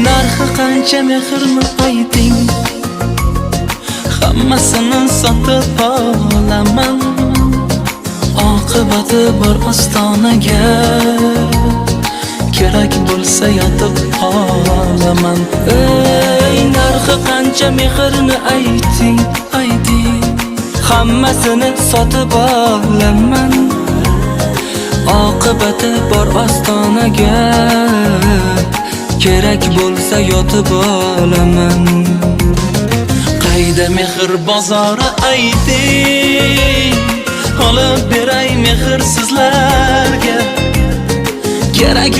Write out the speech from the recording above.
Narxi qancha mehrni ayting, hammasini sotib olaman. Oqibati bor ostonaga, kerak bo'lsa yotib qolaman. Ey, narxi qancha mehrni ayting, ayting, hammasini sotib olaman. Oqibati bor ostonaga, kerak bo'lsa yotib olaman. Qayda mehr bozori ayting, olib beray mehr sizlarga. Kerak